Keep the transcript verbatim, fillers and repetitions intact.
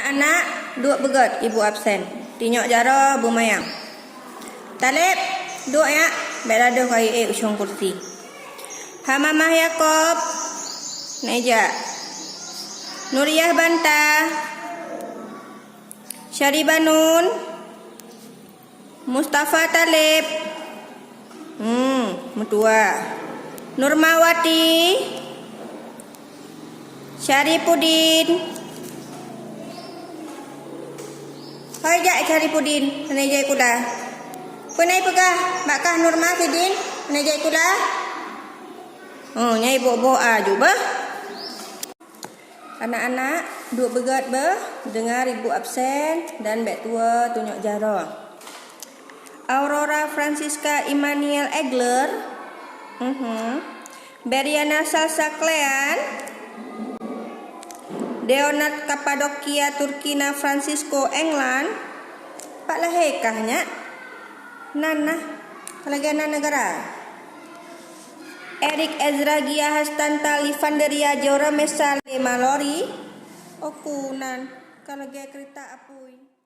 Anak-anak, duek beugét ibu absen. Tinyok jaroe beumayang. Taleb, duek yak, bék ladôh kayée ék ucong kursi. Hamamah Yakob, neujak. Nuriah Banta, Syaribanun, Mustafa Taleb. Hmm, meutuah. Nurmawati. Syarifudin. Hai jak Syarifudin, hana jai kula. Peue na ipeugah, bak kah Nurma sidin, hana jai kula? Oh, nyai boh-boh aju bah. Anak-anak, duek beugét beuh, deungar ibu absen dan bék tuwoe tunyok jaroe. Aurora Francisca Immanuel Egler, mhm. Beriana Salsa Klean, Deonat Kapadokia Turkina Francisco England, pat lahé kah nyak? Nan nah, lagée nan neugara. Eric Ezra Gia Hastanta Livanderia Joromesa Lemalori, oku nan, ka lagée keurita apui.